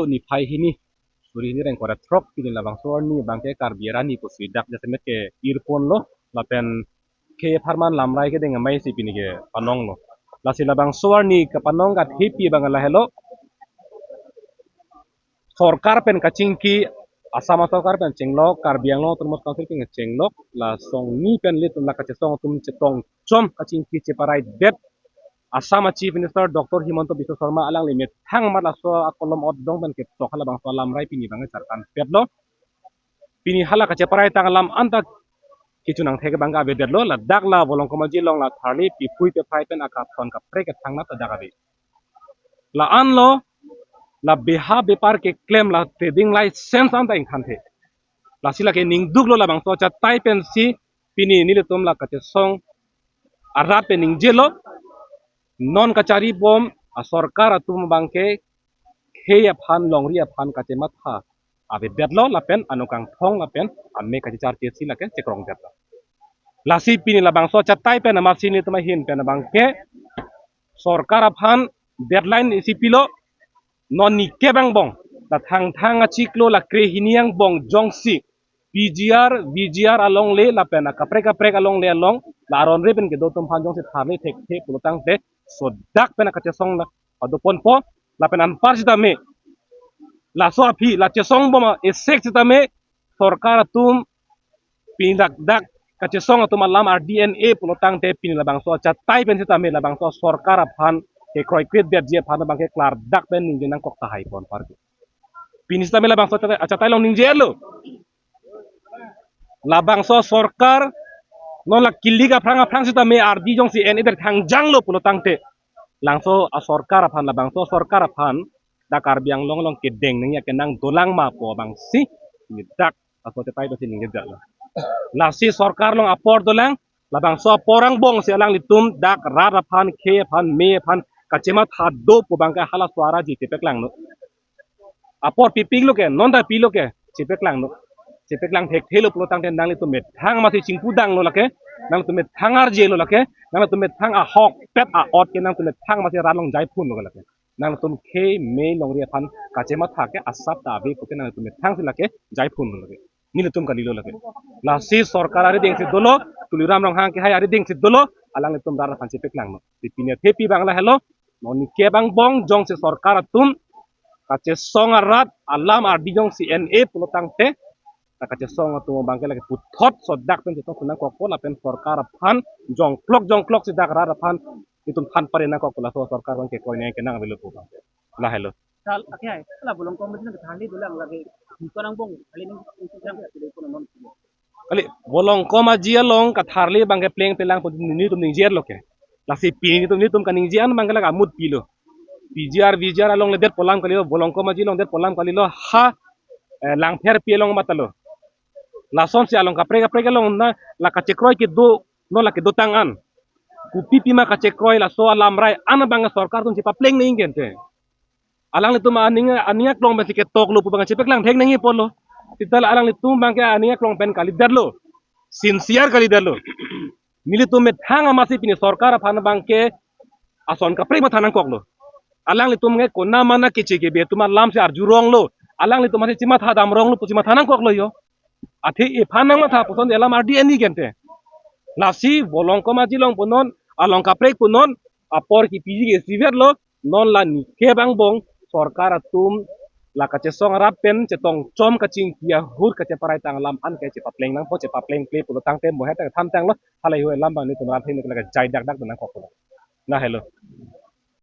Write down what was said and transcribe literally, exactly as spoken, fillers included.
Niphai hini, suri hini reng kora throk, pini labangso arni abangke Karbi arni pusi dak jasemet ke-irponlo, lapen khei apharman lamrai kedeng amei si pini kepanonglo. Lasi labangso arni kepanong kathipi abang lahelo. Sorkar pen kachingki, Assam sorkar pen chenglok, Karbi Anglong Autonomous Council pen chenglok, la songni pen ilitum la kachesong atum chetong chom kachingki cheparaidet. Assam a Chief Minister Doctor Himanta Biswa Sarma alangli methang amat laso akolom otdong pen ketok halabangso alamrai pini abang charkan petlo. Pini hala kacheparai tang alam anta kechun angthek abang avedetlo, ladak la Volongkom Aji along la tharli pipui pephai pen akapson kaprek kethang nat ladak ave. La-anlo, la beha bepar keklem, la trading license anta ingthanthe. Lasi lake ningduklo labangso achatai pensi pini nelitum la kachesong arat pen ningjelo. Non kacharibom asorkar atum abangke khei aphan, longri aphan kachematha avedetlo lapen anung kangthong lapen amei kachecharche si lake chekrongdetlo. Lasi pini labangso achatai pen amatsi nelitum ahin pen abangke sorkar aphan deadline isi pilo, non nikep angbong, la Thangthang achiklo la krehini angbong jongsi P G R, V G R alongle lapen akaprek kaprek alongle along la aron re pen kedo atum aphan jongsi tharle thekthe pulotangte sodak pen akachesong la padoponpo, lapen anpar sitame laso aphi la chesongbom a-esek sitame sorkar atum pini dak dak kachesong atum alam ardi en-e pulotangte pini labangso achatai pen sitame labangso sorkar aphan kekroikredetji aphan abangke klardak pen ningje nangkok tahai pon parke. Pini sitame labangso achatai, achatai along ningjelo. Labangso sorkar non la kilik aphrang aphrang sitame ardi jongsi en-edet thangjanglo pulotangte, labangso asorkar aphan, labangso sorkar aphan dak Karbi Anglong along kedeng nangji akenang dolang ma pu abangsi pini dak laso achatai pensi ningjedetlo. Lasi sorkar along apor dolang, labangso apor angbongsi alanglitum dak rat aphan, khei aphan, mei aphan kachematha do pu abangke halaso arni chepaklanglo. Apor pipiklo ke, non ta pilo ke, chepaklanglo. Chepaklang thekthelo pulotangte nanglitum methang amatsi chingpudanglo lake, nanglitum methang arjelo lake, nanglitum methang ahokpet a-ot ke nanglitum methang amatsi rat along jaiphunlo lake. Nanglitum khei mei longri aphan kachematha ke asap ta ave puke nanglitum methang si lake jaiphunlo lake. Nelitum kalilo lake. Lasi sorkar arideng si dolo, Tuliram Ronghang kehai arideng si dolo, alanglitum rat aphan chepaklanglo. Di pini athepi abang lahelo, non nikep angbong jongsi sorkar atum kachesong arat alam ardi jongsi en-e pulotangte, ta kachesong atum abangke lake puthot sodak pen chetong nangkokpo lapen sorkar aphan jongklok jongklok si dak rat aphan itum than pare nangkokpo, laso sorkar abangke koine kenang avelo pu abang. Lahelo. Tal, okay, la Volongkom Aji nang tharli dolang lake. Bukan angbong, kali ini, ini sedang tidak, tidak, kono non. Kali, Volongkom Aji along katharli abangke plengpelang pu nelitum ningjerlo ke. Lasi pini nelitum, nelitum kaningje an abangke lake amut pilo. P G R, V G R along ledet pu alam kalilo, Volongkom Aji along det pu alam kalilo, ha, eh, Langpherpi along matalo. Lasonsi along kaprek kaprek along na la kachekroi kedo, non la kedotang an. Kopi pima kachekroi laso alamrai an abang sorkar atum chepapleng nangji kente. Alanglitum aning, aning aklong pensi ketoklo pu abang chepaklang thek nangji apotlo. Seta la alanglitum abangke aning aklong pen kalidetlo. Sincere kalidetlo. Nelitum methang amatsi pini sorkar aphan abangke ason kaprek matha nangkoklo. Alanglitum ke konat mana keche kebe atum alamsi arjuronglo. Alanglitum amatsi chematha damronglo pu chematha nangkoklo jo. Athe ephan nangmatha puson alam ardi en-e kente. Lasi Volongkom Aji along punon, along kaprek punon, apor kipiji ke isivetlo, non la nikep angbong sorkar atum la kachesong arat pen chetong chom kachingki ahut kacheparai tang alam an ke chepapleng nangpo, chepaplengple pulotangte mohet tang thamtanglo, halahei alam abang nelitum rat ahin ke lake jai dakdak nangkoklo. Lahelo.